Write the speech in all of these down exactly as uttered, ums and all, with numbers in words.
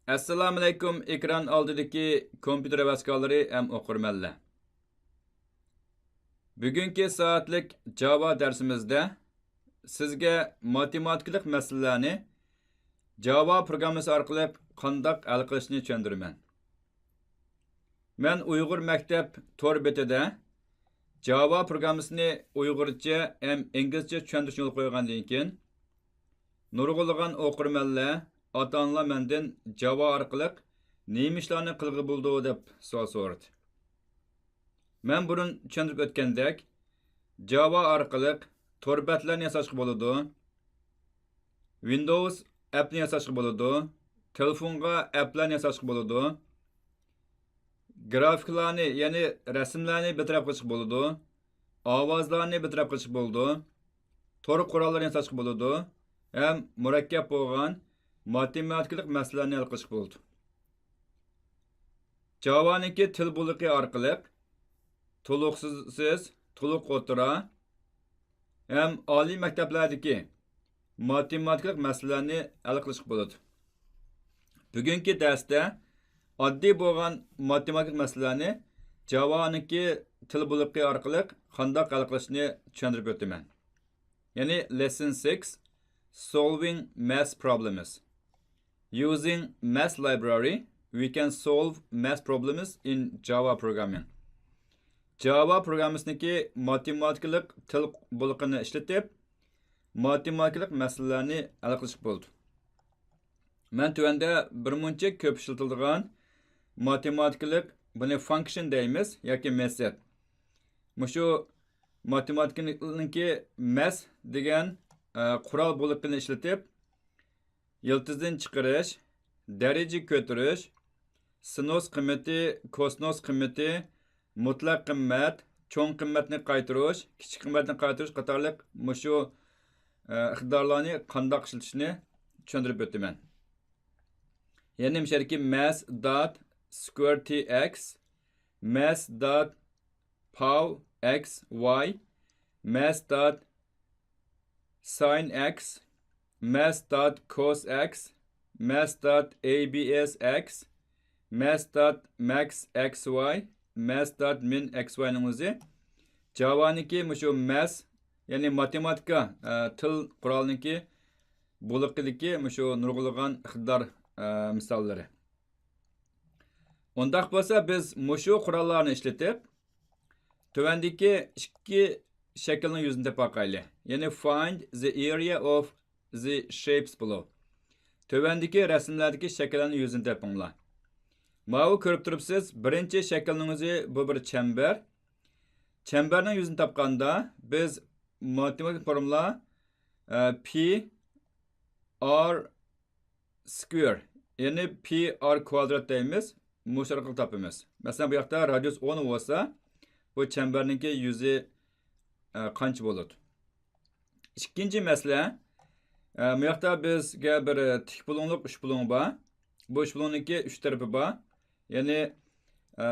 ئەسسالامۇئەلەيكۇم، ئېكران ئالدىدىكى كومپيۇتېر ھەۋەسكارلىرى ھەم ئوقۇرمەنلەر. بۈگۈنكى سائەتلىك جاۋا دەرسىمىزدە سىزگە ماتېماتىكىلىق مەسىلىلەرنى جاۋا پروگراممىسى ئارقىلىق قانداق ھەل قىلىشنى چۈشەندۈرىمەن. مەن ئۇيغۇر مەكتەپ تور بېتىدە جاۋا پروگراممىسىنى ئۇيغۇرچە ھەم ئىنگلىزچە چۈشەندۈرۈشنى يولغا قويغاندىن كېيىن، نۇرغۇنلىغان ئوقۇرمەنلەر، ئاتا-ئانىلار مەندىن جاۋا ئارقىلىق نېمە ئىشلارنى قىلغىلى بولىدۇ دەپ سوئال سورىدى. مەن بۇرۇن چۈشەندۈرۈپ ئۆتكەندەك، جاۋا ئارقىلىق تور بەتلەرنى ياساشقا بولىدۇ، ۋىندوۋس ئەپنى ياساشقا بولىدۇ، تېلېفونغا ئەپلەرنى ياساشقا بولىدۇ، گرافىكلارنى، يەنى رەسىملەرنى بىر تەرەپ قىلىشقا بولىدۇ، ئاۋازلارنى بىر تەرەپ قىلىشقا بولىدۇ، تور قوراللىرىنى ياساشقا بولىدۇ ھەم مۇرەككەپ بولغان ماتېماتىكىلىق مەسىلىلەرنى ھەل قىلىشقا بولىدۇ. جاۋانىڭكى تىل بولىقى ئارقىلىق تولۇقسىز، تولۇق ئوتتۇرا ھەم ئالىي مەكتەپلەردىكى ماتېماتىكىلىق مەسىلىلەرنى ھەل قىلىشقا بولىدۇ. بۈگۈنكى دەرستە ئاددىي بولغان ماتېماتىكىلىق مەسىلىلەرنى جاۋانىڭكى تىل بولىقى ئارقىلىق قانداق ھەل قىلىشنى چۈشەندۈرۈپ ئۆتىمەن. يەنى lesson six, solving math problems. Using math library, we can solve math problems in Java programming. جاۋا پروگراممىسىنىڭكى ماتېماتىكىلىق تىل بولىقىنى ئىشلىتىپ، ماتېماتىكىلىق مەسىلىلەرنى ھەل قىلىشقا بولىدۇ. مەن تۆۋەندە بىر مۇنچە كۆپ ئىشلىتىلىدىغان ماتېماتىكىلىق، بۇنى function دەيمىز ياكى method. مۇشۇ ماتېماتىكىنىڭكى math دېگەن، ئە، قورال بولىقىنى ئىشلىتىپ، يىلتىزدىن چىقىرىش، دەرىجە كۆتۈرۈش، سىنۇس قىممىتى، كوسىنۇس قىممىتى، مۇتلەق قىممەت، چوڭ قىممەتنى قايتۇرۇش، كىچىك قىممەتنى قايتۇرۇش قاتارلىق مۇشۇ، ئە، ئىقتىدارلارنى قانداق ئىشلىتىشنى چۈشەندۈرۈپ ئۆتىمەن. يەنى مۇشۇ يەردىكى math dot square t x، math dot pow x y، math dot sin x، math dot cos x، math dot abs x، math dot max x y، math dot min x y نىڭ ئۆزى جاۋانىڭكى مۇشۇ math، يەنى ماتېماتىكا، ئە، تىل قورالىنىڭكى بولىقىدىكى مۇشۇ نۇرغۇنلىغان ئىقتىدار، ئە، مىساللىرى. ئۇنداق بولسا، بىز مۇشۇ قوراللارنى ئىشلىتىپ، تۆۋەندىكى ئىككى شەكىلنىڭ يۈزىنى تېپىۋاقايلى. يەنى find the area of the shapes below. تۆۋەندىكى رەسىملەردىكى شەكىللەرنىڭ يۈزىنى تېپىڭلار. ماۋۇ كۆرۈپ تۇرۇپسىز، بىرىنچى شەكىلنىڭ ئۆزى بۇ بىر چەمبەر. چەمبەرنىڭ يۈزىنى تاپقاندا، بىز ماتېماتىك فورمۇلا، ئە، پى ئار سكوير، يەنى پى ئار كۋادرات دەيمىز، مۇشۇ ئارقىلىق تاپىمىز. مەسىلەن، بۇ ياقتا رادىيۇس ئون بولسا، بۇ چەمبەرنىڭكى يۈزى، ئە، قانچە بولىدۇ؟ ئىككىنچى مەسىلە، ئە، بۇ ياقتا بىزگە بىر، ئە، تىك بۇلۇڭلۇق ئۈچ بۇلۇڭ بار. بۇ ئۈچ بۇلۇڭنىڭكى ئۈچ تەرىپى بار. يەنى، ئە،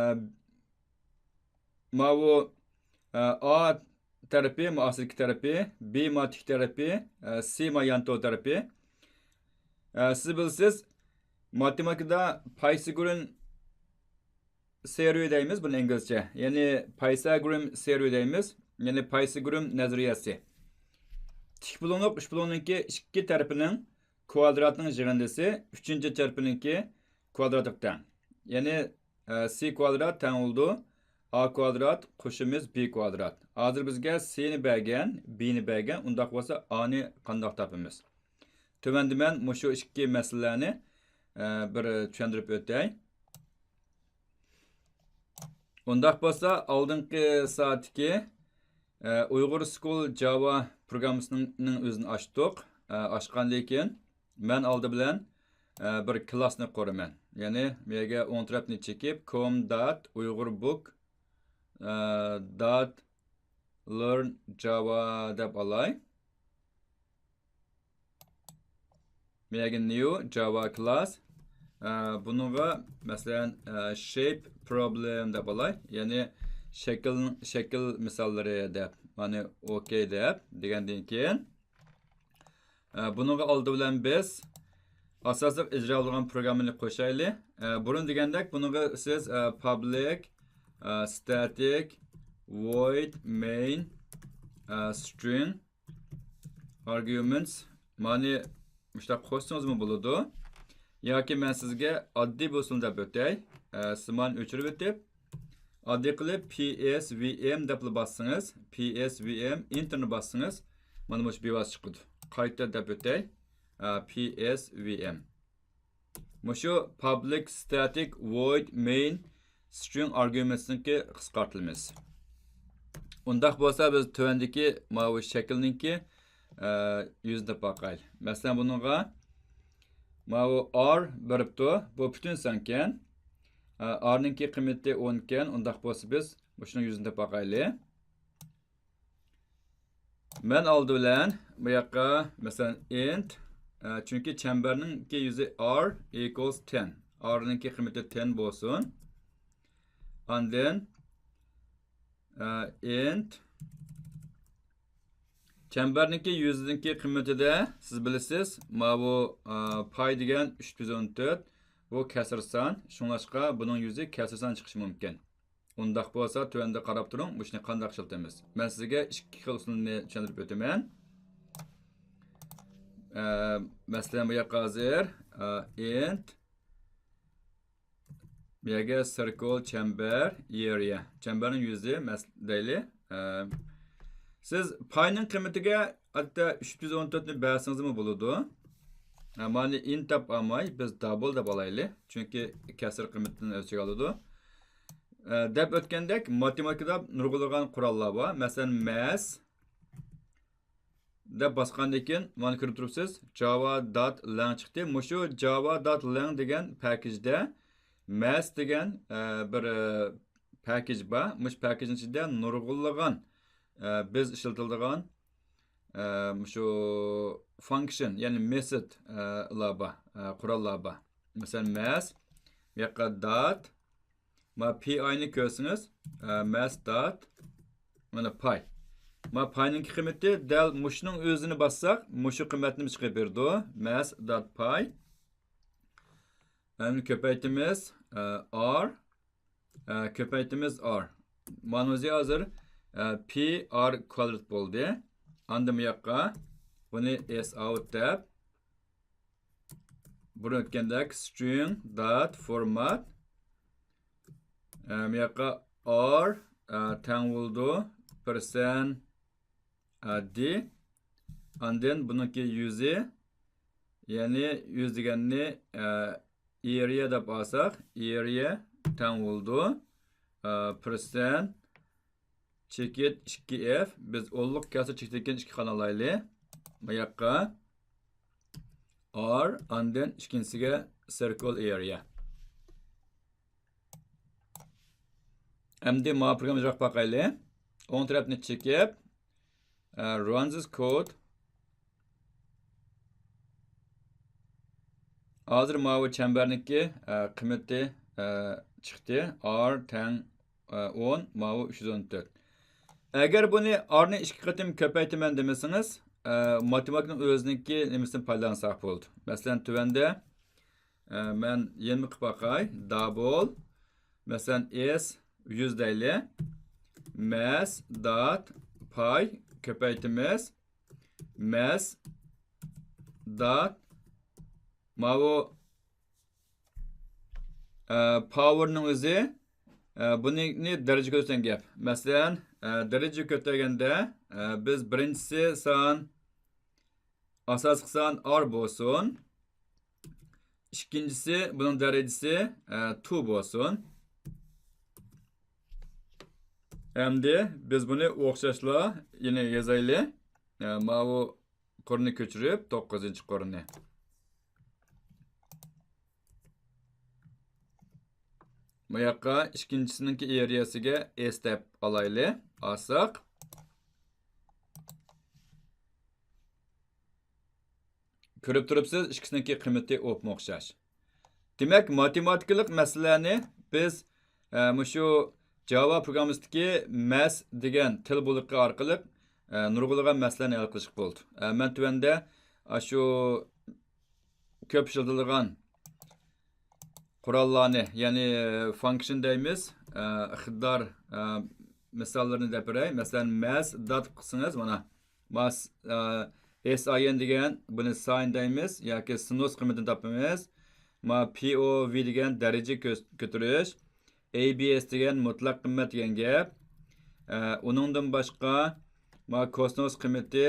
ماۋۇ، ئە، ئا تەرىپى، ما ئاستىدىكى تەرىپى، بى ما تىك تەرىپى، ئە، سى ما يانتۇ تەرىپى. ئە، سىز بىلىسىز، ماتېماتىكىدا پايساگورىن سېرىيە دەيمىز بۇنى ئىنگلىزچە. يەنى پايساگورىم سېرىيە دەيمىز. يەنى پايساگورىم نەزەرىيەسى. تىك بۇلۇڭلۇق ئۈچ بۇلۇڭنىڭكى ئىككى تەرىپىنىڭ كۋادراتىنىڭ يىغىندىسى ئۈچىنچى تەرىپىنىڭكى كۋادراتىغا تەڭ. يەنى، ئە، سى كۋادرات تەڭ بولىدۇ ئا كۋادرات قوشىمىز بى كۋادرات. ھازىر بىزگە سىنى بەرگەن، بىنى بەرگەن، ئۇنداق بولسا ئانى قانداق تاپىمىز؟ تۆۋەندە مەن مۇشۇ ئىككى مەسىلىلەرنى، ئە، بىر چۈشەندۈرۈپ ئۆتەي. ئۇنداق بولسا، ئالدىنقى سائەتتىكى، ئە، ئۇيغۇر سكۇل جاۋا پروگراممىسىنىڭ ئۆزىنى ئاچتۇق. ئە، ئاچقاندىن كېيىن، مەن ئالدى بىلەن، ئە، بىر كىلاسنى قۇرىمەن. يەنى، بۇ يەرگە ئوڭ تەرەپنى چېكىپ، com dot uygurbook، ئە، dot learn java دەپ ئالاي. بۇ يەرگە new java class. ئە، بۇنىڭغا، مەسىلەن، ئە، shape problem دەپ ئالاي. يەنى شەكىل، شەكىل مىساللىرى دەپ، مانا، ئوكەي دەپ دېگەندىن كېيىن، ئە، بۇنىڭغا ئالدى بىلەن بىز، ئاساسلىق ئىجرا بولغان پروگراممىنى قوشايلى. ئە، بۇرۇن دېگەندەك، بۇنىڭغا سىز، ئە، public، ئە، static، void، main، ئە، string، arguments، مانى مۇشۇنداق قوشسىڭىزمۇ بولىدۇ. ياكى مەن سىزگە ئاددىي بولسۇن دەپ ئۆتەي. ئە، سىز مانى ئۆچۈرۈۋېتىپ، ئاددىي قىلىپ P S V M دەپلا باسسىڭىز، P S V M، Enterنى باسسىڭىز، مانا مۇشۇ بىۋاسىتە چىقىدۇ. قايتا دەپ ئۆتەي. ئە، P S V M. مۇشۇ public static void main string argumentsنىڭكى قىسقارتىلمىسى. ئۇنداق بولسا بىز تۆۋەندىكى ماۋۇ شەكىلنىڭكى، ئە، يۈزىنى تېپىپ باقايلى. مەسىلەن، بۇنىڭغا ماۋۇ R بېرىپتۇ. بۇ پۈتۈن سانكەن. ئە، R نىڭكى قىممىتى ئون ئىكەن. ئۇنداق بولسا بىز مۇشۇنىڭ يۈزىنى تېپىپ باقايلى. مەن ئالدى بىلەن بۇ ياققا، مەسىلەن، int، ئە، چۈنكى چەمبەرنىڭكى يۈزى R equals ten. R نىڭكى قىممىتى ten بولسۇن. ئاندىن، ئە، int. چەمبەرنىڭكى يۈزىنىڭكى قىممىتىدە سىز بىلىسىز، ماۋۇ، ئە، پاي دېگەن ئۈچ يۈز ئون تۆت، بۇ كەسىر سان. شۇڭلاشقا بۇنىڭ يۈزى كەسىر سان چىقىشى مۇمكىن. ئۇنداق بولسا، تۆۋەندە قاراپ تۇرۇڭ، مۇشۇنى قانداق ئىشلىتىمىز. مەن سىزگە ئىككى خىل ئۇسۇلنى چۈشەندۈرۈپ ئۆتىمەن. ئە، مەسىلەن، بۇ ياققا ھازىر، ئە، int، بۇ يەرگە circle، چەمبەر، area. چەمبەرنىڭ يۈزى، مەس-، دەيلى. ئە، سىز پاينىڭ قىممىتىگە، ئادەتتە، ئۈچ يۈز ئون تۆتنى بەرسىڭىزمۇ بولىدۇ. ئە، مانى int دەپ ئالماي، بىز double دەپ ئالايلى. چۈنكى كەسىر قىممىتىنى ئۆز ئىچىگە ئالىدۇ. ئە، دەپ ئۆتكەندەك، ماتېماتىكىدا نۇرغۇنلىغان قوراللار بار. مەسىلەن، math دەپ باسقاندىن كېيىن، مانا كۆرۈپ تۇرۇپسىز، java dot lang چىقتى. مۇشۇ java dot lang دېگەن پاكىجدا math دېگەن، ئە، بىر، ئە، پاكىج بار. مۇشۇ پاكىجنىڭ ئىچىدە نۇرغۇنلىغان، ئە، بىز ئىشلىتىدىغان، ئە، مۇشۇ function، يەنى method، ئە، لار بار، ئە، قوراللار بار. مەسىلەن، math، بۇ ياققا dot، ما پىئاينى كۆرسىڭىز، ئە، math dot، مانا پاي. ما پاينىڭكى قىممىتى دەل مۇشۇنىڭ ئۆزىنى باسساق، مۇشۇ قىممەتنى چىقىرىپ بېرىدۇ. Math dot py. ئەمدى كۆپەيتىمىز، ئە، r. ئە، كۆپەيتىمىز r. مانا ئۆزى ھازىر، ئە، پى ئار كۋادرات بولدى. ئاندىن بۇ ياققا بۇنى s out دەپ، بۇرۇن ئۆتكەندەك string dot format. ئە، بۇ ياققا r، ئە، تەڭ بولىدۇ percent، ئە، d. ئاندىن بۇنىڭكى يۈزى، يەنى يۈز دېگەننى، ئە، area دەپ ئالساق، area تەڭ بولىدۇ، ئە، percent چېكىت ئىككى f. بىز ئونلۇق كەلسە چېكىتتىن كېيىن ئىككى خانىلايلى. بۇ ياققا r، ئاندىن ئىككىنچىسىگە circle area. ئەمدى ماۋۇ پروگراممىنى ئىجرا قىلىپ باقايلى. ئوڭ تەرەپنى چېكىپ، ئە، run this code. ھازىر ماۋۇ چەمبەرنىڭكى، ئە، قىممىتى، ئە، چىقتى. r تەڭ، ئە، ئون، ماۋۇ ئۈچ يۈز ئون تۆت. ئەگەر بۇنى r نى ئىككى قېتىم كۆپەيتىمەن دېمىسىڭىز، ئە، ماتېماتىكىنىڭ ئۆزىنىڭكى نېمىسىنى پايدىلانساق بولىدۇ. مەسىلەن، تۆۋەندە، ئە، مەن يەنە قىلىپ باقاي. Double، مەسىلەن، s يۈز دەيلى. Math dot py كۆپەيتىمىز. Math dot ماۋۇ، ئە، power نىڭ ئۆزى، ئە، بۇنى دەرىجە كۆتۈرسەڭ گەپ. مەسىلەن، ئە، دەرىجە كۆتۈرگەندە، ئە، بىز بىرىنچىسى سان، ئاساسلىق سان r بولسۇن. ئىككىنچىسى، بۇنىڭ دەرىجىسى، ئە، two بولسۇن. ئەمدى بىز بۇنى ئوخشاشلا يەنە يازايلى. ئە، ماۋۇ قۇرنى كۆچۈرۈپ، توققۇزىنچى قۇرنى. بۇ ياققا ئىككىنچىسىنىڭكى ئېرىيەسىگە s دەپ ئالايلى. ئالساق. كۆرۈپ تۇرۇپسىز، ئىككىسىنىڭكى قىممىتى ئوپمۇ ئوخشاش. دېمەك، ماتېماتىكىلىق مەسىلىلەرنى بىز، ئە، مۇشۇ جاۋا پروگراممىسىدىكى مەس دېگەن تىل بولىقى ئارقىلىق، ئە، نۇرغۇنلىغان مەسىلىلەرنى ھەل قىلىشقا بولىدۇ. ئە، مەن تۆۋەندە، ئە، شۇ كۆپ ئىشلىتىلىدىغان قوراللارنى، يەنى function دەيمىز، ئە، ئىقتىدار، ئە، مىساللىرىنى دەپ بېرەي. مەسىلەن، mass dot قىلسىڭىز، مانا، mass، ئە، S I N دېگەن، بۇنى sign دەيمىز ياكى سىنۇس قىممىتىنى تاپىمىز. ما P O V دېگەن دەرىجە كۆ-، كۆتۈرۈش. A B S دېگەن مۇتلەق قىممەت دېگەن گەپ. ئە، ئۇنىڭدىن باشقا، ما كوسىنۇس قىممىتى،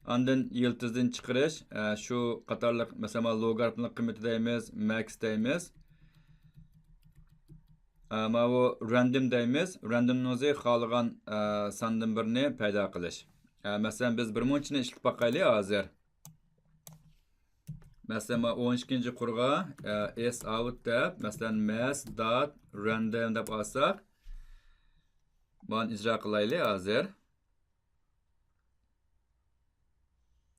ئاندىن يىلتىزدىن چىقىرىش، ئە، شۇ قاتارلىق، مەسىلەن، ما لوگارىتملىق قىممىتى دەيمىز، max دەيمىز. ئە، ماۋۇ random دەيمىز. Randomنىڭ ئۆزى خالىغان، ئە، ساندىن بىرنى پەيدا قىلىش. ئە، مەسىلەن، بىز بىر مۇنچىنى ئىشلىتىپ باقايلى ھازىر. مەسىلەن، مانا ئون ئىككىنچى قۇرغا، ئە، S out دەپ، مەسىلەن، mass dot random دەپ ئالساق، مانا ئىجرا قىلايلى ھازىر.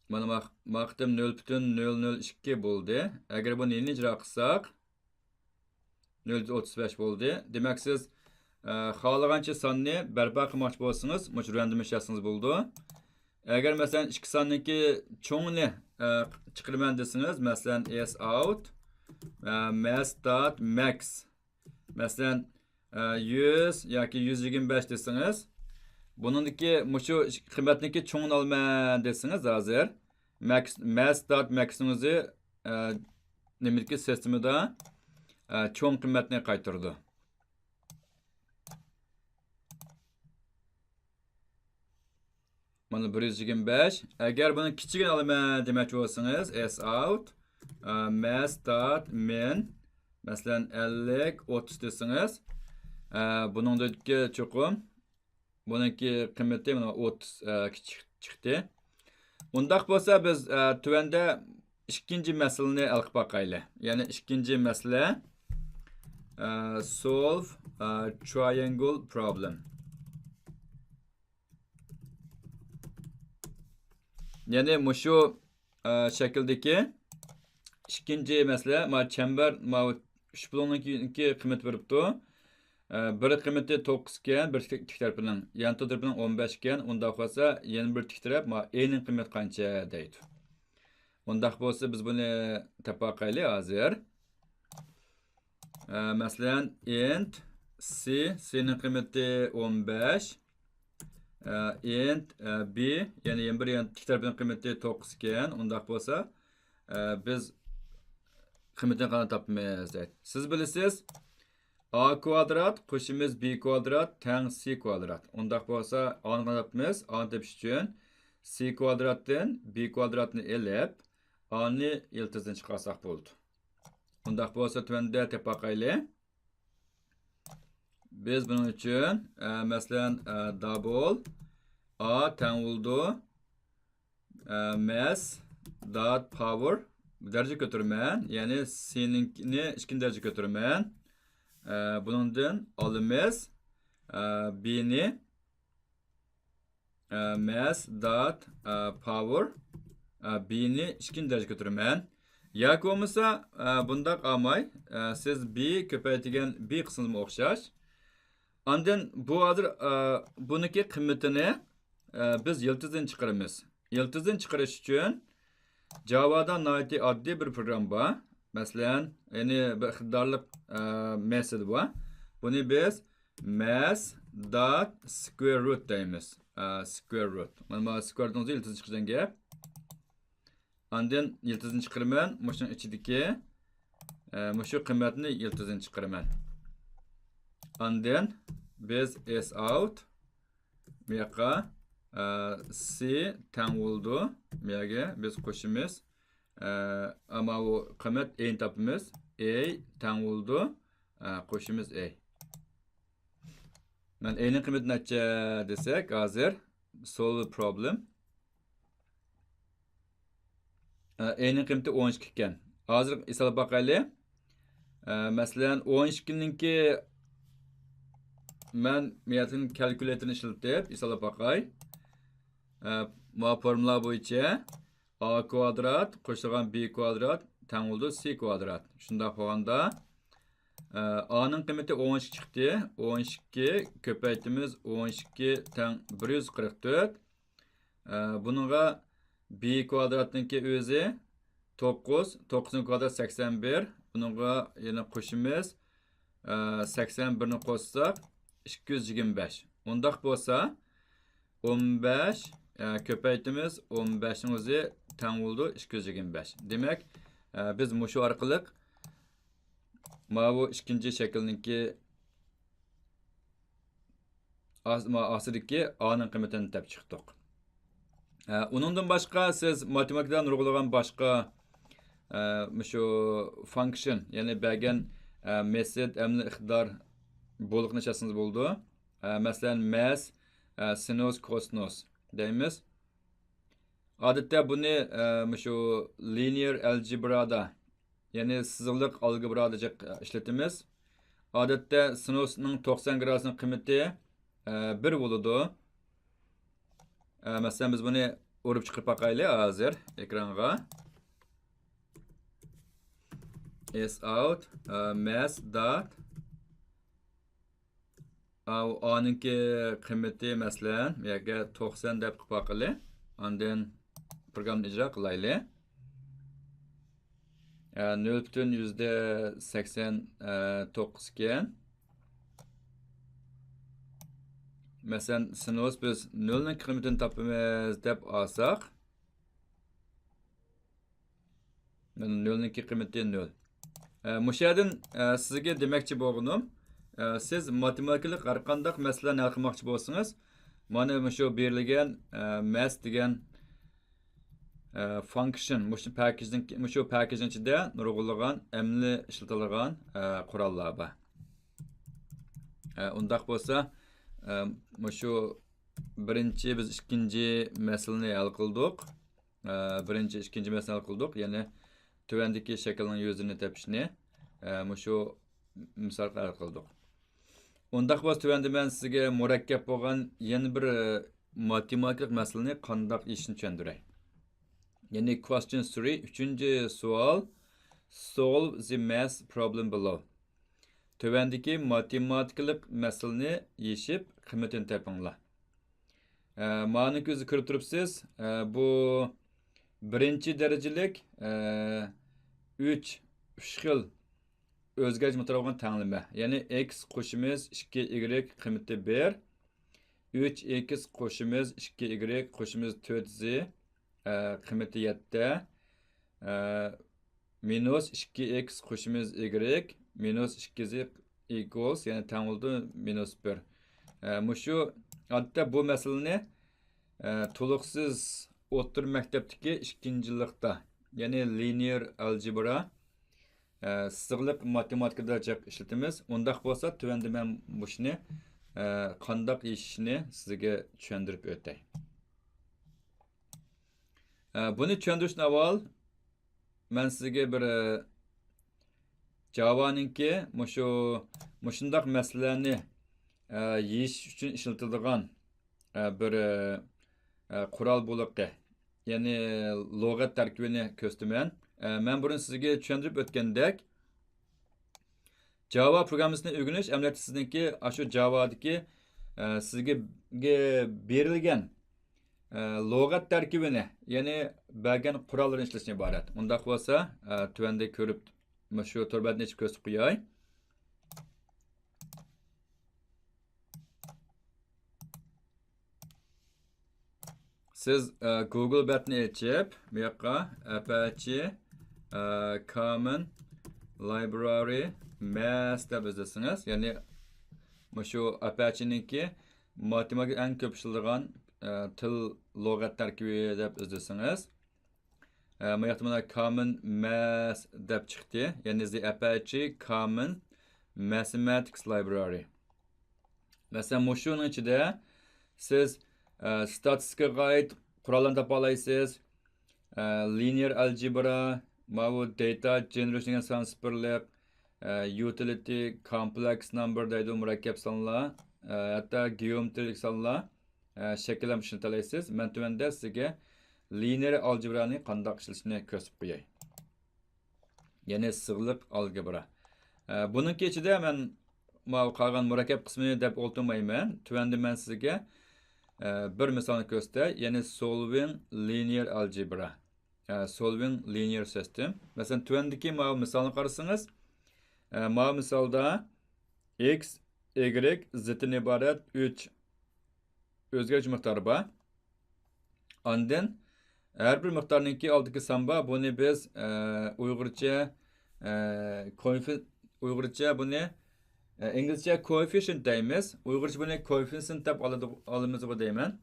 مانا ما-، ما قېتىم نۆل پۈتۈن نۆل نۆل ئىككى بولدى. ئەگەر بۇنى يەنە ئىجرا قىلساق، نۆل يۈز ئوتتۇز بەش بولدى. دېمەك، سىز، ئە، خالىغانچە ساننى بەرپا قىلماقچى بولسىڭىز، مۇشۇ random ئىشلەتسىڭىز بولىدۇ. ئەگەر، مەسىلەن، ئىككى ساننىڭكى چوڭىنى، ئە، چىقىرىمەن دېسىڭىز، مەسىلەن، S out، ئە، mass dot max. مەسىلەن، ئە، يۈز ياكى يۈز يىگىرمە بەش دېسىڭىز، بۇنىڭدىكى مۇشۇ قىممەتنىڭكى چوڭىنى ئالىمەن دېسىڭىز ھازىر، max، mass dot maxنىڭ ئۆزى، ئە، نېمىدىكى سىستېمىدا، ئە، چوڭ قىممەتنى قايتۇرىدۇ. مانا بىر يۈز يىگىرمە بەش. ئەگەر بۇنى كىچىكىنى ئالىمەن دېمەكچى بولسىڭىز، S out، ئە، mass dot min، مەسىلەن، ئەللىك، ئوتتۇز دېسىڭىز، ئە، بۇنىڭدىكى چوقۇم بۇنىڭكى قىممىتى مانا ئوتتۇز، ئە، كىچىك چىقتى. ئۇنداق بولسا بىز، ئە، تۆۋەندە ئىككىنچى مەسىلىنى ھەل قىلىپ باقايلى. يەنى ئىككىنچى مەسىلە، ئە، solve، ئە، triangle problem. يەنى مۇشۇ، ئە، شەكىلدىكى ئىككىنچى مەسىلە، ما چەمبەر، ما ئۈچ بۇلۇڭنىڭكى قىممىتى بېرىپتۇ. ئە، بىر قىممىتى توققۇز ئىكەن، بىر تىك، تىك تەرىپىنىڭ، يانتۇ تەرىپىنىڭ ئون بەش ئىكەن، ئۇنداق بولسا يەنە بىر تىك تەرەپ، ما ئېنىڭ قىممىتى قانچە دەيدۇ. ئۇنداق بولسا بىز بۇنى تېپىپ باقايلى ھازىر. ئە، مەسىلەن، int C، C نىڭ قىممىتى ئون بەش. ئە، int، ئە، B، يەنى يەنە بىر يان تىك تەرىپىنىڭ قىممىتى توققۇز ئىكەن، ئۇنداق بولسا، ئە، بىز قىممىتىنى قانداق تاپىمىز دەيدۇ. سىز بىلىسىز، A كۋادرات قوشىمىز B كۋادرات تەڭ C كۋادرات. ئۇنداق بولسا، A نى قانداق تاپىمىز؟ A نى تېپىش ئۈچۈن C كۋادراتتىن B كۋادراتنى ئېلىپ، A نى يىلتىزدىن چىقارساق بولىدۇ. ئۇنداق بولسا، تۆۋەندە تېپىپ باقايلى. بىز بۇنىڭ ئۈچۈن، ئە، مەسىلەن، ئە، double A تەڭ بولىدۇ، ئە، mass dot power، دەرىجە كۆتۈرىمەن، يەنى C نىڭكىنى ئىككىنچى دەرىجە كۆتۈرىمەن. ئە، بۇنىڭدىن ئالىمىز، ئە، B نى، ئە، mass dot، ئە، power، ئە، B نى ئىككىنچى دەرىجىگە كۆتۈرىمەن. ياكى بولمىسا، ئە، بۇنداق ئالماي، ئە، سىز B كۆپەيتىلگەن B قىلسىڭىزمۇ ئوخشاش. ئاندىن بۇ ھازىر، ئە، بۇنىڭكى قىممىتىنى، ئە، بىز يىلتىزدىن چىقىرىمىز. يىلتىزدىن چىقىرىش ئۈچۈن جاۋادا ناھايىتى ئاددىي بىر پروگرامما بار. مەسىلەن، يەنى بىر ئىقتىدارلىق، ئە، مېتود بار. بۇنى بىز mass dot square root دەيمىز. ئە، square root. مانا، مانا square rootنىڭ ئۆزى يىلتىزدىن چىقىدىغان گەپ. ئاندىن يىلتىزدىن چىقىرىمەن. مۇشۇنىڭ ئىچىدىكى، ئە، مۇشۇ قىممەتنى يىلتىزدىن چىقىرىمەن. ئاندىن بىز S out. بۇ ياققا، ئە، C تەڭ بولىدۇ. بۇ يەرگە بىز قوشىمىز. ئە، ئەمما بۇ قىممەت A نى تاپىمىز. A تەڭ بولىدۇ. ئە، قوشىمىز A. مەن A نىڭ قىممىتى نەچچە دېسەك، ھازىر solve problem. ئە، A نىڭ قىممىتى ئون ئىككى ئىكەن. ھازىر ھېسابلاپ باقايلى. ئە، مەسىلەن، ئون ئىككىنىڭكى مەن مۇ يەردىن كالكۇلياتورنى ئىشلىتىپ ھېسابلاپ باقاي. ئە، ما فورمۇلا بويىچە A كۋادرات قوشۇلغان B كۋادرات تەڭ بولىدۇ C كۋادرات. شۇنداق بولغاندا، ئە، A نىڭ قىممىتى ئون ئىككى چىقتى. ئون ئىككى كۆپەيتىمىز ئون ئىككى تەڭ بىر يۈز قىرىق تۆت. ئە، بۇنىڭغا B كۋادراتنىڭكى ئۆزى، توققۇز، توققۇزنىڭ كۋادراتى سەكسەن بىر. بۇنىڭغا يەنە قوشىمىز، ئە، سەكسەن بىرنى قوشساق، ئىككى يۈز يىگىرمە بەش. ئۇنداق بولسا، ئون بەش، ئە، كۆپەيتىمىز، ئون بەشنىڭ ئۆزى تەڭ بولىدۇ ئىككى يۈز يىگىرمە بەش. دېمەك، ئە، بىز مۇشۇ ئارقىلىق ماۋۇ ئىككىنچى شەكىلنىڭكى ئاس-، ما-، ئاستىدىكى ئانىڭ قىممىتىنى تېپىپ چىقتۇق. ئە، ئۇنىڭدىن باشقا سىز ماتېماتىكىدا نۇرغۇنلىغان باشقا، ئە، مۇشۇ فانكشن، يەنى بەرگەن، ئە، مېتود، ئەمەلىي ئىقتىدار بولىقىنى ئىشلەتسىڭىز بولىدۇ. ئە، مەسىلەن، مەس، ئە، سىنۇس، كوسىنۇس دەيمىز. ئادەتتە بۇنى، ئە، مۇشۇ لىنىيېر ئەلجېبرادا، يەنى سىزىقلىق ئالگېبرادا جىق، ئە، ئىشلىتىمىز. ئادەتتە سىنۇسنىڭ توقسان گرادۇسنىڭ قىممىتى، ئە، بىر بولىدۇ. ئە، مەسىلەن، بىز بۇنى ئۇرۇپ چىقىرىپ باقايلى ھازىر ئېكرانغا. S out، ئە، مەس دات. ئا-، ئانىڭكى قىممىتى، مەسىلەن، بۇ يەرگە توقسان دەپ قىلىپ باقىلى. ئاندىن پروگراممىنى ئىجرا قىلايلى. ئە، نۆل پۈتۈن يۈزدە سەكسەن توققۇز ئىكەن. مەسىلەن، سىنۇس بىز نۆلنىڭ قىممىتىنى تاپىمىز دەپ ئالساق، مانا نۆلنىڭكى قىممىتى نۆل. ئە، مۇشۇ يەردىن، ئە، سىزگە دېمەكچى بولغىنىم، ئە، سىز ماتېماتىكىلىق ھەر قانداق مەسىلىلەرنى ھەل قىلماقچى بولسىڭىز، مانا مۇشۇ بېرىلگەن، ئە، مەس دېگەن، ئە، فانكشن، مۇشۇ پاكىژنىڭ، مۇشۇ پاكىژنىڭ ئىچىدە نۇرغۇنلىغان ئەمەلىي ئىشلىتىلىدىغان، ئە، قوراللار بار. ئە، ئۇنداق بولسا، ئە، مۇشۇ بىرىنچى، بىز ئىككىنچى مەسىلىنى ھەل قىلدۇق. ئە، بىرىنچى، ئىككىنچى مەسىلىنى ھەل قىلدۇق. يەنى تۆۋەندىكى شەكىلنىڭ يۈزىنى تېپىشنى، ئە، مۇشۇ مىسال ھەل قىلدۇق. ئۇنداق بولسا تۆۋەندە مەن سىزگە مۇرەككەپ بولغان يەنە بىر، ئە، ماتېماتىكىلىق مەسىلىنى قانداق يېشىشنى چۈشەندۈرەي. يەنى question three، ئۈچىنچى سوئال، solve the math problem below. تۆۋەندىكى ماتېماتىكىلىق مەسىلىنى يېشىپ، قىممىتىنى تېپىڭلار. ئە، مانىڭ كۆزى كۆرۈپ تۇرۇپسىز، ئە، بۇ بىرىنچى دەرىجىلىك، ئە، ئۈچ، ئۈچ خىل ئۆزگەرگۈچ مىقدارغا بولغان تەڭلىمە. يەنى ئېكس قوشىمىز ئىككى ئىگرېك قىممىتى بىر، ئۈچ ئېكس قوشىمىز ئىككى ئىگرېك قوشىمىز تۆت زى، ئە، قىممىتى يەتتە، ئە، مىنۇس ئىككى ئېكس قوشىمىز ئىگرېك مىنۇس ئىككى زى equals، يەنى تەڭ بولىدۇ مىنۇس بىر. ئە، مۇشۇ، ئادەتتە بۇ مەسىلىنى، ئە، تولۇقسىز ئوتتۇرا مەكتەپتىكى ئىككىنچى يىللىقتا، يەنى لىنىيېر ئەلجېبرا، ئە، سىزىقلىق ماتېماتىكىدا جىق ئىشلىتىمىز. ئۇنداق بولسا، تۆۋەندە مەن مۇشۇنى، ئە، قانداق يېشىشنى سىزگە چۈشەندۈرۈپ ئۆتەي. ئە، بۇنى چۈشەندۈرۈشتىن ئاۋۋال مەن سىزگە بىر، ئە، جاۋانىڭكى مۇشۇ، مۇشۇنداق مەسىلىلەرنى، ئە، يېشىش ئۈچۈن ئىشلىتىلىدىغان، ئە، بىر، ئە، ئە، قورال بولىقى، يەنى لۇغەت تەركىبىنى كۆرسىتىمەن. ئە، مەن بۇرۇن سىزگە چۈشەندۈرۈپ ئۆتكەندەك، جاۋا پروگراممىسىنى ئۆگىنىش ئەمەلىيەتتە سىزنىڭكى ئاشۇ جاۋادىكى، ئە، سىزگە، گە بېرىلگەن، ئە، لۇغەت تەركىبىنى، يەنى بەرگەن قوراللىرىنى ئىشلىتىشتىن ئىبارەت. ئۇنداق بولسا، ئە، تۆۋەندە كۆرۈپ، مۇشۇ تور بەتنى ئېچىپ كۆرسىتىپ قوياي. سىز، ئە، گۇگل بەتنى ئېچىپ، بۇ ياققا Apache، ئە، Common Library Math دەپ ئىزدىسىڭىز، يەنى مۇشۇ ئاپاچېنىڭكى ماتېماتىكا ئەڭ كۆپ ئىشلىتىدىغان، ئە، تىل لۇغەت تەركىبى دەپ ئىزدىسىڭىز، ئە، مۇ ياقتا مانا Common Math دەپ چىقتى. يەنى The Apache Common Mathematics Library. مەسىلەن، مۇشۇنىڭ ئىچىدە سىز، ئە، ستاتىستىكىغا ئائىت قوراللارنى تاپالايسىز. ئە، لىنىيېر ئەلجېبرا، ماۋۇ داتا جېنېرېيشن دېگەن سان سىفىرلىق، ئە، يۇتىلىتى، كومپلېكس نامبېر دەيدۇ، مۇرەككەپ سانلار، ئە، ھەتتا گېئومېترىيەلىك سانلار، ئە، شەكىللەرنى ئىشلىتەلەيسىز. مەن تۆۋەندە سىزگە لىنىيېر ئالگېبرانى قانداق ئىشلىتىشنى كۆرسىتىپ قوياي. يەنى سىزىقلىق ئالگېبرا. ئە، بۇنىڭكى ئىچىدە مەن ماۋۇ قالغان مۇرەككەپ قىسمىنى دەپ ئولتۇرمايمەن. تۆۋەندە مەن سىزگە، ئە، بىر مىسالنى كۆرسىتەي. يەنى solving linear algebra. ئە، solving linear system. مەسىلەن، تۆۋەندىكى ماۋۇ مىسالنى قارىسىڭىز، ئە، ماۋۇ مىسالدا x، y، z تىن ئىبارەت ئۈچ ئۆزگەرگۈچى مىقدار بار. ئاندىن ھەر بىر مىقدارنىڭكى ئالدىدىكى سان بار. بۇنى بىز، ئە، ئۇيغۇرچە، ئە، كوئېففى-، ئۇيغۇرچە بۇنى، ئە، ئىنگلىزچە coefficient دەيمىز. ئۇيغۇرچە بۇنى coefficient دەپ ئالىدۇ-، ئالىمىزغۇ دەيمەن.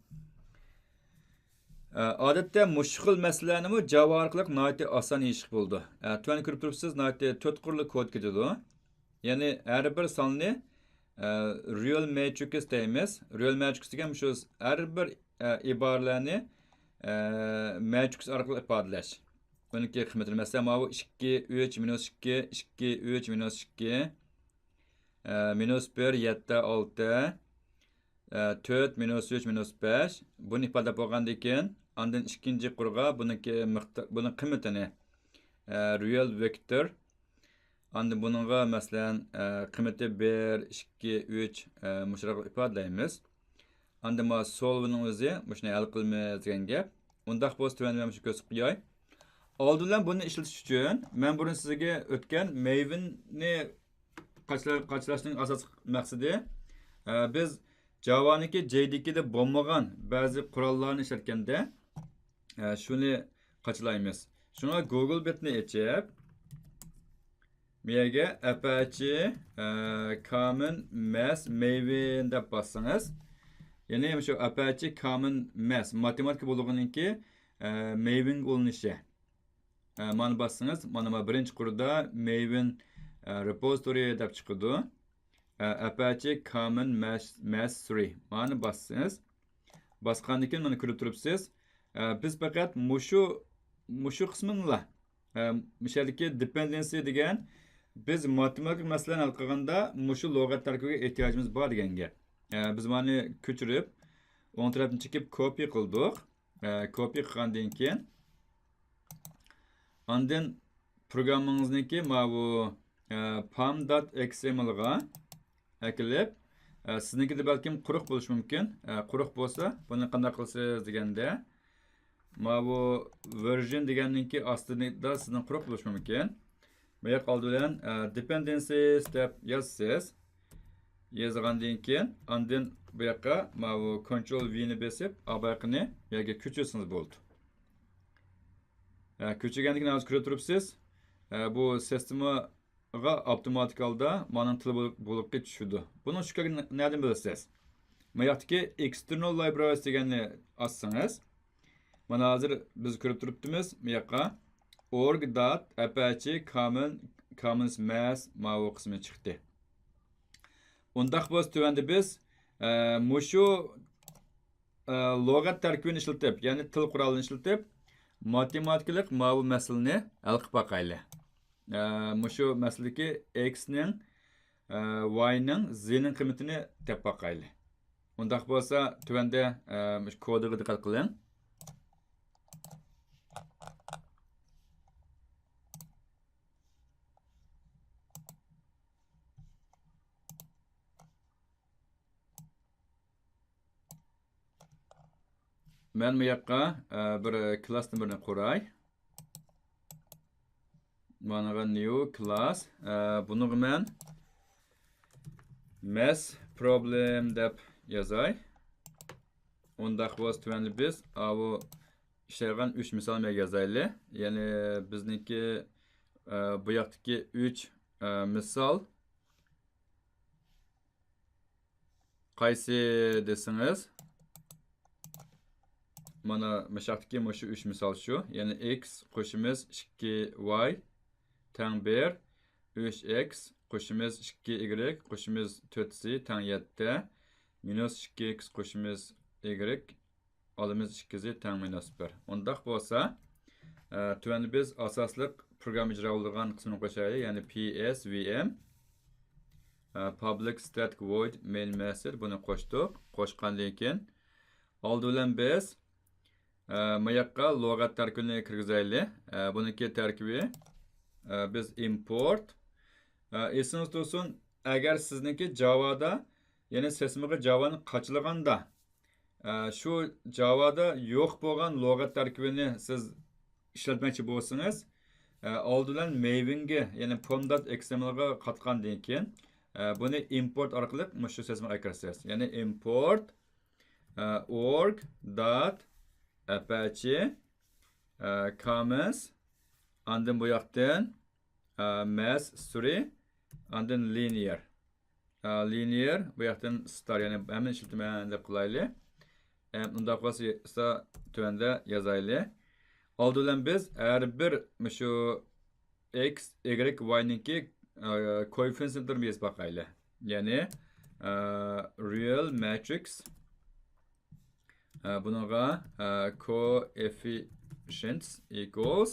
ئە، ئادەتتە مۇشۇ خىل مەسىلىلەرنىمۇ جاۋا ئارقىلىق ناھايىتى ئاسان يېشىشقا بولىدۇ. ئە، تۆۋەندە كۆرۈپ تۇرۇپسىز، ناھايىتى تۆت قۇرلۇق كود كېتىدۇ. يەنى ھەر بىر ساننى، ئە، real matrix دەيمىز. Real matrix دېگەن شۇ ھەر بىر، ئە، ئىبارىلەرنى، ئە، ماترىكس ئارقىلىق ئىپادىلەش. ئۇنىڭكى قىممىتىنى، مەسىلەن، ماۋۇ ئىككى، ئۈچ، مىنۇس ئىككى، ئىككى، ئۈچ، مىنۇس ئىككى، ئە، مىنۇس بىر، يەتتە، ئالتە، ئە، تۆت، مىنۇس ئۈچ، مىنۇس بەش. بۇنى ئىپادىلەپ بولغاندىن كېيىن، ئاندىن ئىككىنچى قۇرغا بۇنىڭكى مىقدا-، بۇنىڭ قىممىتىنى، ئە، real vector. ئاندىن بۇنىڭغا، مەسىلەن، ئە، قىممىتى بىر، ئىككى، ئۈچ، ئە، مۇشۇنداق ئىپادىلەيمىز. ئاندىن مانا سولۋىنىڭ ئۆزى مۇشۇنى ھەل قىلىمىز دېگەن گەپ. ئۇنداق بولسا تۆۋەندە مەن مۇشۇ كۆرسىتىپ قوياي. ئالدى بىلەن بۇنى ئىشلىتىش ئۈچۈن مەن بۇرۇن سىزگە ئۆتكەن مەيۋىننى قاچىلا-، قاچىلاشنىڭ ئاساسلىق مەقسىتى، ئە، بىز جاۋانىڭكى جەي دى كېدا بولمىغان بەزى قوراللارنى ئىشلەتكەندە، ئە، شۇنى قاچىلايمىز. شۇڭا گۇگل بەتنى ئېچىپ، بۇ يەرگە ئەپەچى، ئە، كامېن مەس مەيۋىن دەپ باسسىڭىز، يەنى شۇ ئەپەچى كامېن مەس ماتېماتىكا بولۇقىنىڭكى، ئە، مەيۋىنگە ئۇلىنىشى. ئە، مانا باسسىڭىز، مانا، مانا بىرىنچى قۇردا مەيۋىن، ئە، رېپوزىتورى دەپ چىقىدۇ. ئە، ئەپەچى كامېن مەس، مەس سۈرى. مانا باسسىڭىز، باسقاندىن كېيىن مانا كۆرۈپ تۇرۇپسىز. ئە، بىز پەقەت مۇشۇ، مۇشۇ قىسمىنىلا، ئە، مۇشۇ يەردىكى دېپېندېنسى دېگەن، بىز ماتېماتىك مەسىلىلەرنى ھەل قىلغاندا مۇشۇ لۇغەت تەركىبىگە ئېھتىياجىمىز بار دېگەن گەپ. ئە، بىز مانى كۆچۈرۈپ، ئوڭ تەرەپنى چېكىپ كوپىي قىلدۇق. ئە، كوپىي قىلغاندىن كېيىن، ئاندىن پروگراممىڭىزنىڭكى ماۋۇ، ئە، پام دات ئېكس ئېم ئېل غا ئەكېلىپ، ئە، سىزنىڭكىدە بەلكىم قۇرۇق بولۇشى مۇمكىن. ئە، قۇرۇق بولسا، بۇنى قانداق قىلىسىز دېگەندە، ماۋۇ ۋېرژن دېگەننىڭكى ئاستىدا سىزنىڭ قۇرۇق بولۇشى مۇمكىن. بۇ ياق ئالدى بىلەن، ئە، دېپېندېنسىز دەپ يازىسىز. يازغاندىن كېيىن، ئاندىن بۇ ياققا ماۋۇ كونترول ۋى نى بېسىپ، ئا بايىقىنى بۇ يەرگە كۆچۈرسىڭىز بولىدۇ. ئە، كۆچۈرگەندىن كېيىن ھازىر كۆرۈپ تۇرۇپسىز. ئە، بۇ سىستېماغا ئاپتوماتىك ھالدا مانىڭ تىل بولۇق-، بولۇقى چۈشىدۇ. بۇنىڭ چۈشكەنلىكىنى نەدىن بىلىسىز؟ ما ياقتىكى ئېكستېرنال لايبرارىس دېگەننى ئاچسىڭىز، مانا ھازىر بىز كۆرۈپ تۇرۇپتىمىز، ما ياققا ئورگ دات ئەپەچى كامېن، كامېنس مەس ماۋۇ قىسمى چىقتى. ئۇنداق بولسا تۆۋەندە بىز، ئە، مۇشۇ، ئە، لۇغەت تەركىبىنى ئىشلىتىپ، يەنى تىل قورالىنى ئىشلىتىپ، ماتېماتىكىلىق ماۋۇ مەسىلىنى ھەل قىلىپ باقايلى. ئە، مۇشۇ مەسىلىدىكى ئېكسنىڭ، ئە، ۋاينىڭ، زىنىڭ قىممىتىنى تېپىپ باقايلى. ئۇنداق بولسا، تۆۋەندە، ئە، مۇشۇ كودىغا دىققەت قىلىڭ. مەن بۇ ياققا، ئە، بىر كلاس نومۇرىنى قۇراي. مانىغا new class، ئە، بۇنىڭغا مەن math problem دەپ يازاي. ئۇنداق بولسا تۆۋەندە بىز ئاۋۇ ئىشلەيدىغان ئۈچ مىسالنى يازايلى. يەنى بىزنىڭكى، ئە، بۇ ياقتىكى ئۈچ، ئە، مىسال قايسى دېسىڭىز، مانا مۇشاقتىكى مۇشۇ ئۈچ مىسال شۇ. يەنى ئېكس قوشىمىز ئىككى ۋاي تەڭ بىر، ئۈچ ئېكس قوشىمىز ئىككى ئىگرېك قوشىمىز تۆت زى تەڭ يەتتە، مىنۇس ئىككى ئېكس قوشىمىز ئىگرېك ئالىمىز ئىككى زى تەڭ مىنۇس بىر. ئۇنداق بولسا، ئە، تۆۋەندە بىز ئاساسلىق پروگرامما ئىجرا بولىدىغان قىسمىنى قوشايلى، يەنى پى ئېس ۋى ئېم، ئە، public static void main method، بۇنى قوشتۇق. قوشقاندىن كېيىن، ئالدى بىلەن بىز، ئە، ماياققا لۇغەت تەركىبىنى كىرگۈزەيلى. ئە، بۇنىڭكى تەركىبى، ئە، بىز import. ئە، ئېسىڭىزدە تۇرسۇن، ئەگەر سىزنىڭكى جاۋادا، يەنى سىستېمىغا جاۋانى قاچىلىغاندا، ئە، شۇ جاۋادا يوق بولغان لۇغەت تەركىبىنى سىز، ئىشلەتمەكچى بولسىڭىز، ئە، ئالدى بىلەن مەيۋىنگە، يەنى pom dot xml غا قاتقاندىن كېيىن، ئە، بۇنى import ئارقىلىق مۇشۇ سىستېمىغا ئەكىرىسىز. يەنى import، ئە، org dot apache، ئە، commons، ئاندىن بۇ ياقتىن، ئە، mass three، ئاندىن linear. ئە، linear، بۇ ياقتىن star، يەنى ھەممىنى ئىشلىتىمەن دەپ قىلايلى. ئە، ئۇنداق بولسا تۆۋەندە يازايلى. ئالدى بىلەن بىز ھەر بىر مۇشۇ x، y، y نىڭكى، ئە، كوئېففىتسېنتلىرىنى يېزىپ باقايلى. يەنى، ئە، real matrix، ئە، بۇنىڭغا، ئە، coefficients equals،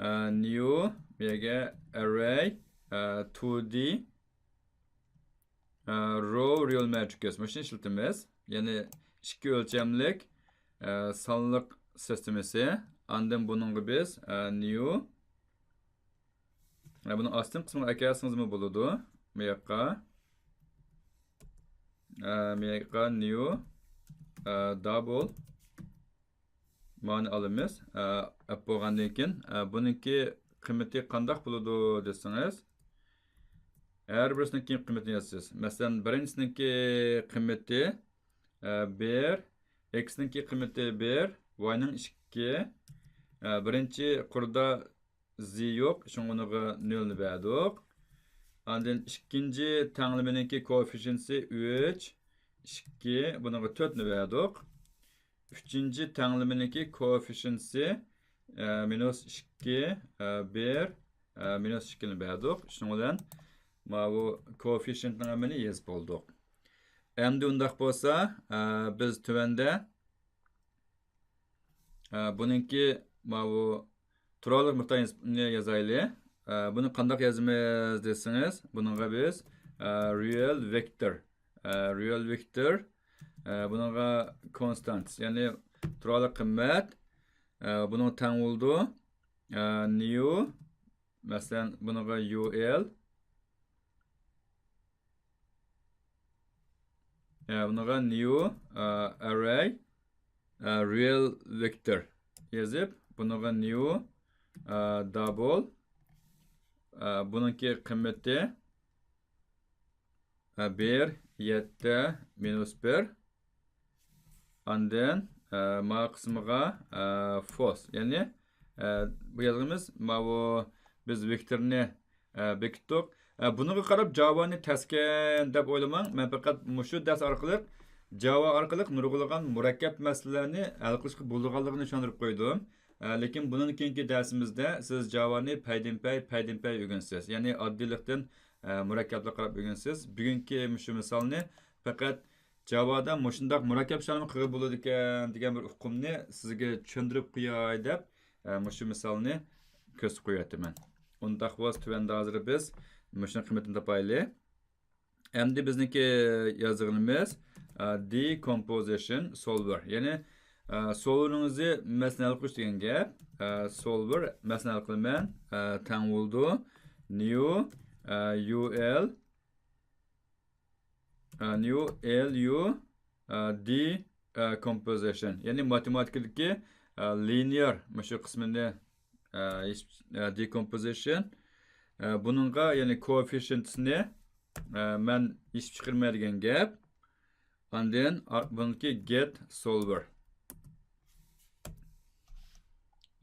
ئە، new، بۇ يەرگە array، ئە، two D، ئە، row real matrix، مۇشۇنى ئىشلىتىمىز. يەنى ئىككى ئۆلچەملىك، ئە، سانلىق سىستېمىسى. ئاندىن بۇنىڭغا بىز، ئە، new، ئە، بۇنىڭ ئاستىنقى قىسمىغا ئەكەلسىڭىزمۇ بولىدۇ. بۇ ياققا، ئە، بۇ ياققا new، ئە، double مانى ئالىمىز. ئە، ئەپ بولغاندىن كېيىن، ئە، بۇنىڭكى قىممىتى قانداق بولىدۇ دېسىڭىز، ھەر بىرسىنىڭكى قىممىتىنى يازىسىز. مەسىلەن، بىرىنچىسىنىڭكى قىممىتى، ئە، بىر، x نىڭكى قىممىتى بىر، y نىڭ ئىككى. ئە، بىرىنچى قۇردا z يوق، شۇڭا ئۇنىڭغا نۆلنى بەردۇق. ئاندىن ئىككىنچى تەڭلىمىنىڭكى كوئېففىشېنتى ئۈچ، ئىككى، بۇنىڭغا تۆتنى بەردۇق. ئۈچىنچى تەڭلىمىنىڭكى كوئېففىشېنتى، ئە، مىنۇس ئىككى، ئە، بىر، ئە، مىنۇس ئىككىنى بەردۇق. شۇنىڭ بىلەن ماۋۇ كوئېففىشېنتنىڭ ھەممىنى يېزىپ بولدۇق. ئەمدى ئۇنداق بولسا، ئە، بىز تۆۋەندە، ئە، بۇنىڭكى ماۋۇ تۇرالىق مىقدارنى يازايلى. ئە، بۇنى قانداق يازىمىز دېسىڭىز، بۇنىڭغا بىز، ئە، real vector، ئە، real vector، ئە، بۇنىڭغا constant، يەنى تۇرالىق قىممەت، ئە، بۇنىڭغا تەڭ بولىدۇ. ئە، new، مەسىلەن، بۇنىڭغا ul، ئە، بۇنىڭغا new، ئە، array، ئە، real vector يېزىپ، بۇنىڭغا new، ئە، double، ئە، بۇنىڭكى قىممىتى، ئە، بىر، يەتتە، مىنۇس بىر. ئاندىن، ئە، ما قىسمىغا، ئە، false. يەنى، ئە، بۇ يازغىنىمىز ماۋۇ بىز vector نى، ئە، بېكىتتۇق. ئە، بۇنىڭغا قاراپ Java نى تەسكەن دەپ ئويلىماڭ. مەن پەقەت مۇشۇ دەرس ئارقىلىق Java ئارقىلىق نۇرغۇنلىغان مۇرەككەپ مەسىلىلەرنى ھەل قىلىشقا بولىدىغانلىقىنى چۈشەندۈرۈپ قويدۇم. ئە، لېكىن بۇنىڭدىن كېيىنكى دەرسىمىزدە سىز Java نى پەيدىنپەي، پەيدىنپەي ئۆگىنىسىز. يەنى ئاددىيلىقتىن، ئە، مۇرەككەپلىككە قاراپ ئۆگىنىسىز. بۈگۈنكى مۇشۇ مىسالنى پەقەت Java دا مۇشۇنداق مۇرەككەپ ئىشلارنى قىلغىلى بولىدىكەن دېگەن بىر ئۇقۇمنى سىزگە چۈشەندۈرۈپ قوياي دەپ، ئە، مۇشۇ مىسالنى كۆرسىتىپ قويۇۋەتىمەن. ئۇنداق بولسا، تۆۋەندە ھازىر بىز مۇشۇنىڭ قىممىتىنى تاپايلى. ئەمدى بىزنىڭكى يازغىنىمىز، ئە، decomposition solver. يەنى، ئە، سولۋېرنىڭىزنى مەسىلىنى ھەل قىلىش دېگەن گەپ. ئە، سولۋېر مەسىلىنى ھەل قىلىمەن. ئە، تەڭ بولىدۇ new، ئە، ul، ئە، new ul، ئە، d، ئە، composition. يەنى ماتېماتىكىدىكى، ئە، لىنېئار مۇشۇ قىسمىنى، ئە، ھېس-، ئە، decomposition. ئە، بۇنىڭغا يەنى كوئېففىشېنتىسىنى، ئە، مەن ھېساب چىقىرماي دېگەن گەپ. ئاندىن ئار-، بۇنىڭكى get solver.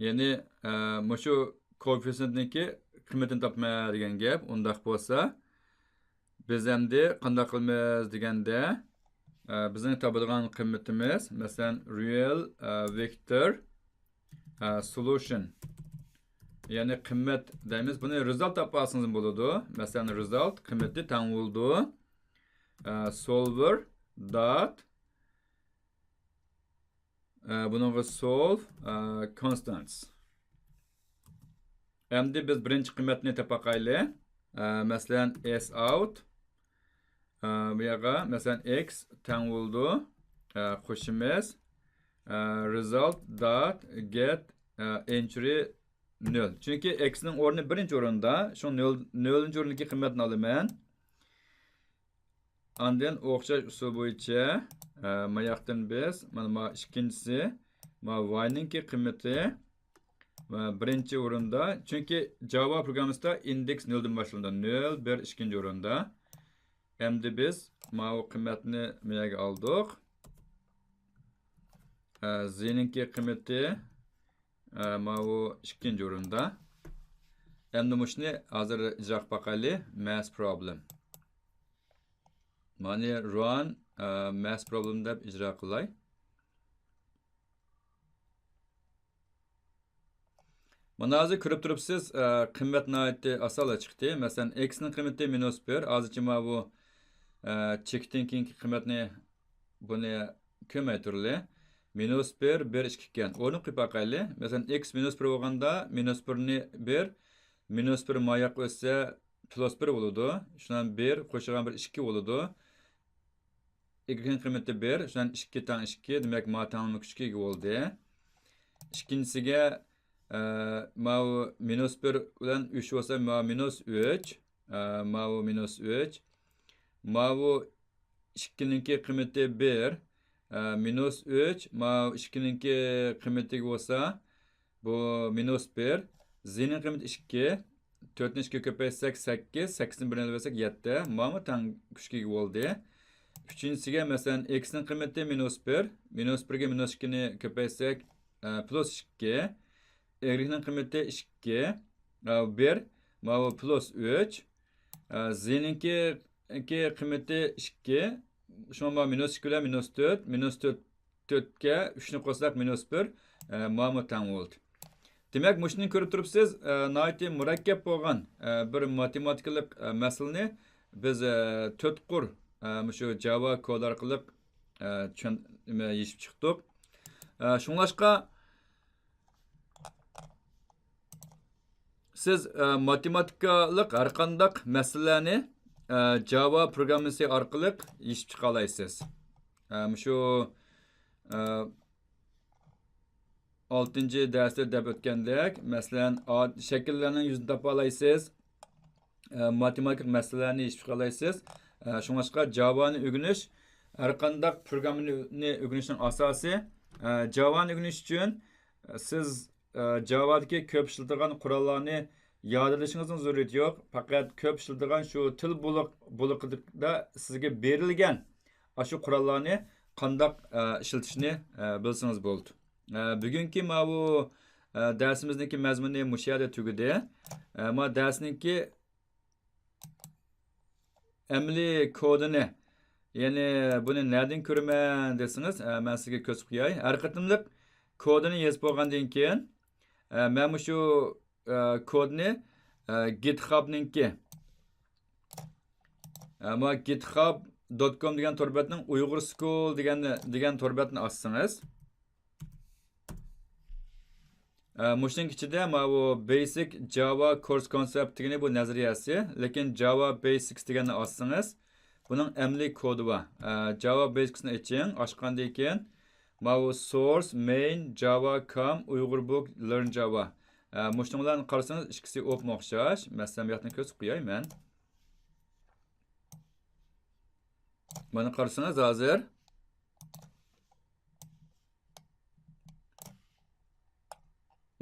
يەنى، ئە، مۇشۇ كوئېففىشېنتنىڭكى قىممىتىنى تاپىمەن دېگەن گەپ. ئۇنداق بولسا، بىز ئەمدى قانداق قىلىمىز دېگەندە، ئە، بىزنىڭ تاپىدىغان قىممىتىمىز، مەسىلەن، real، ئە، vector، ئە، solution، يەنى قىممەت دەيمىز. بۇنى result دەپ ئالسىڭىزمۇ بولىدۇ. مەسىلەن، result قىممىتى تەڭ بولىدۇ، ئە، solver dot، ئە، بۇنىڭغا solve، ئە، constants. ئەمدى بىز بىرىنچى قىممەتنى تېپىۋاقايلى. ئە، مەسىلەن، s out. ئە، بۇ يەرگە، مەسىلەن، x تەڭ بولىدۇ. ئە، قوشىمىز. ئە، result dot get، ئە، entry نۆل. چۈنكى x نىڭ ئورنى بىرىنچى ئورۇندا. شۇڭا نۆل، نۆلىنچى ئورۇندىكى قىممەتنى ئالىمەن. ئاندىن ئوخشاش ئۇسۇل بويىچە، ئە، ماياقتىن بىز، مانا، ما ئىككىنچىسى، ما ۋاينىڭكى قىممىتى، ما بىرىنچى ئورۇندا. چۈنكى جاۋا پروگراممىسىدا ئىندېكس نۆلدىن باشلىنىدۇ. نۆل، بىر، ئىككىنچى ئورۇندا. ئەمدى بىز ماۋۇ قىممەتنى مەيەگە ئالدۇق. ئە، زىنىڭكى قىممىتى، ئە، ماۋۇ ئىككىنچى ئورۇندا. ئەمدى مۇشۇنى ھازىر ئىجرا قىلىپ باقايلى. Math problem. مانى run، ئە، math problem دەپ ئىجرا قىلاي. مانا ھازىر كۆرۈپ تۇرۇپسىز، ئە، قىممەت ناھايىتى ئاسانلا چىقتى. مەسىلەن، ئېكسنىڭ قىممىتى مىنۇس بىر. ھازىرچە ماۋۇ، ئە، چېكتىن كېيىنكى قىممەتنى بۇنى كۆرمەي تۇرلى. مىنۇس بىر، بىر، ئىككى ئىكەن. ئورنىغا قويۇپ باقايلى. مەسىلەن، ئېكس مىنۇس بىر بولغاندا، مىنۇس بىرنى بىر، مىنۇس بىر ماياققا ئۆتسە، پلۇس بىر بولىدۇ. شۇنىڭ بىر قوشۇلغان بىر ئىككى بولىدۇ. ئىگرېكنىڭ قىممىتى بىر، شۇنىڭ ئىككى تەڭ ئىككى، دېمەك، ما تەڭلىمە كۈچكە ئىگە بولدى. ئىككىنچىسىگە، ئە، ماۋۇ مىنۇس بىر بىلەن ئۈچ بولسا، ماۋۇ مىنۇس ئۈچ، ئە، ماۋۇ مىنۇس ئۈچ، ماۋۇ ئىككىنىڭكى قىممىتى بىر، ئە، مىنۇس ئۈچ، ماۋۇ ئىككىنىڭكى قىممىتىگە بولسا، بۇ مىنۇس بىر، زىنىڭ قىممىتى ئىككى، تۆتنى ئىككىگە كۆپەيتسەك، سەككىز، سەككىزدىن بىرنى ئېلىۋەتسەك، يەتتە. مانا تەڭ كۈچكە ئىگە بولدى. ئۈچىنچىسىگە، مەسىلەن، ئېكسنىڭ قىممىتى مىنۇس بىر، مىنۇس بىرگە مىنۇس ئىككىنى كۆپەيتسەك، ئە، پلۇس ئىككى. ئىگرېكنىڭ قىممىتى ئىككى، ئە، بىر، ماۋۇ پلۇس ئۈچ. ئە، زىنىڭكى قىممىتى ئىككى، شۇڭا ماۋۇ مىنۇس ئىككى بىلەن مىنۇس تۆت، مىنۇس تۆت، تۆتكە ئۈچنى قوشساق مىنۇس بىر، ئە، مانا تەڭ بولدى. دېمەك، مۇشۇنى كۆرۈپ تۇرۇپسىز، ئە، ناھايىتى مۇرەككەپ بولغان، ئە، بىر ماتېماتىكىلىق، ئە، مەسىلىنى بىز، ئە، تۆت قۇر، ئە، مۇشۇ جاۋا كود ئارقىلىق، ئە، چۈشەن-، نېمە، يېشىپ چىقتۇق. ئە، شۇڭلاشقا، سىز، ئە، ماتېماتىكىلىق ھەرقانداق مەسىلىلەرنى، ئە، جاۋا پروگراممىسى ئارقىلىق يېشىپ چىقالايسىز. ئە، مۇشۇ، ئە، ئالتىنچى دەرستە دەپ ئۆتكەندەك، مەسىلەن، ئا-، شەكىللەرنىڭ يۈزىنى تاپالايسىز. ئە، ماتېماتىكىلىق مەسىلىلەرنى يېشىپ چىقالايسىز. ئە، شۇڭلاشقا جاۋانى ئۆگىنىش ھەرقانداق پروگراممىنى ئۆگىنىشنىڭ ئاساسى. ئە، جاۋانى ئۆگىنىش ئۈچۈن، ئە، سىز، ئە، جاۋادىكى كۆپ ئىشلىتىدىغان قوراللارنى يادلىشىڭىزنىڭ زۆرۈرىيىتى يوق. پەقەت كۆپ ئىشلىتىدىغان شۇ تىل بولۇق-، بولىقىدا سىزگە بېرىلگەن ئاشۇ قوراللارنى قانداق، ئە، ئىشلىتىشنى، ئە، بىلسىڭىز بولدى. ئە، بۈگۈنكى ماۋۇ، ئە، دەرسىمىزنىڭكى مەزمۇنى مۇشۇ يەردە تۈگىدى. ئە، ما دەرسنىڭكى ئەمەلىي كودىنى، يەنى بۇنى نەدىن كۆرىمەن دېسىڭىز، ئە، مەن سىزگە كۆرسىتىپ قوياي. ھەر قېتىملىق كودىنى يېزىپ بولغاندىن كېيىن، ئە، مەن مۇشۇ، ئە، كودنى، ئە، گىتخابنىڭكى، ئە، ما گىتخاب دوت كوم دېگەن تور بەتنىڭ ئۇيغۇر سكۇل دېگەن، دېگەن تور بەتنى ئاچسىڭىز، ئە، مۇشۇنىڭ ئىچىدە ماۋۇ بەيسىك جاۋا كورس كونسېپت دېگىنى بۇ نەزەرىيەسى، لېكىن جاۋا بەيسىكس دېگەننى ئاچسىڭىز، بۇنىڭ ئەمەلىي كودى بار. ئە، جاۋا بەيسىكسنى ئېچىڭ، ئاچقاندىن كېيىن ماۋۇ سورس، مەين، جاۋا، كام، ئۇيغۇر بۇك، لېرن جاۋا. ئە، مۇشۇنىڭ بىلەن قارىسىڭىز ئىككىسى ئوپمۇ ئوخشاش. مەسىلەن، بۇ ياقتىن كۆرسىتىپ قوياي مەن. مانا قارىسىڭىز ھازىر.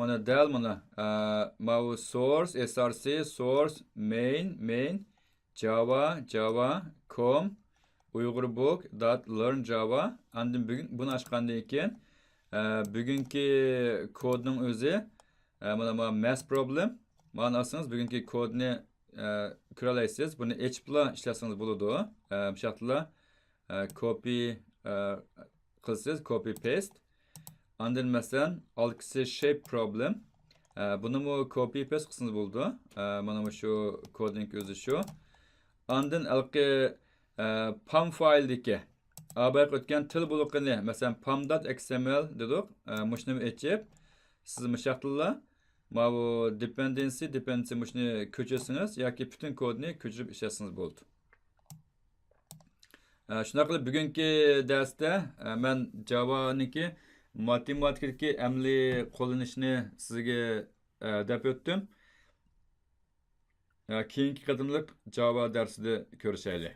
مانا دەل مانا، ئە، ماۋۇ سورس، ئېس ئار سى، سورس، مەين، مەين، جاۋا، جاۋا، كوم، ئۇيغۇر بۇك، دات لېرن جاۋا. ئاندىن بۈگۈن بۇنى ئاچقاندىن كېيىن، ئە، بۈگۈنكى كودنىڭ ئۆزى، ئە، مانا، مانا ماس پروبلېم. مانا ئالسىڭىز بۈگۈنكى كودنى، ئە، كۆرەلەيسىز. بۇنى ئېچىپلا ئىشلەتسىڭىز بولىدۇ. ئە، مۇشۇياقتىلا ئە، كوپى، ئە، قىلىسىز، كوپى پەيست. ئاندىن مەسىلەن، ئالدىكىسى شەيپ پروبلېم. ئە، بۇنىمۇ كوپى پەيست قىلسىڭىز بولىدۇ. ئە، مانا مۇشۇ كودنىڭ ئۆزى شۇ. ئاندىن ھېلىقى، ئە، پام فايلدىكى، ئا، بايىقى ئۆتكەن تىل بولىقىنى، مەسىلەن، پام دات ئېكس ئېم ئېل دېدۇق. ئە، مۇشۇنى ئېچىپ، سىز مۇشۇياقتىنلا ماۋۇ دېپېندېنسى، دېپېندېنسى مۇشۇنى كۆچۈرسىڭىز ياكى پۈتۈن كودنى كۆچۈرۈپ ئىشلەتسىڭىز بولىدۇ. ئە، شۇنداق قىلىپ، بۈگۈنكى دەرستە، ئە، مەن جاۋانىڭكى ماتېماتىكىدىكى ئەمەلىي قوللىنىشىنى سىزگە، ئە، دەپ ئۆتتۈم. ئە، كېيىنكى قېتىملىق جاۋا دەرسىدە كۆرۈشەيلى.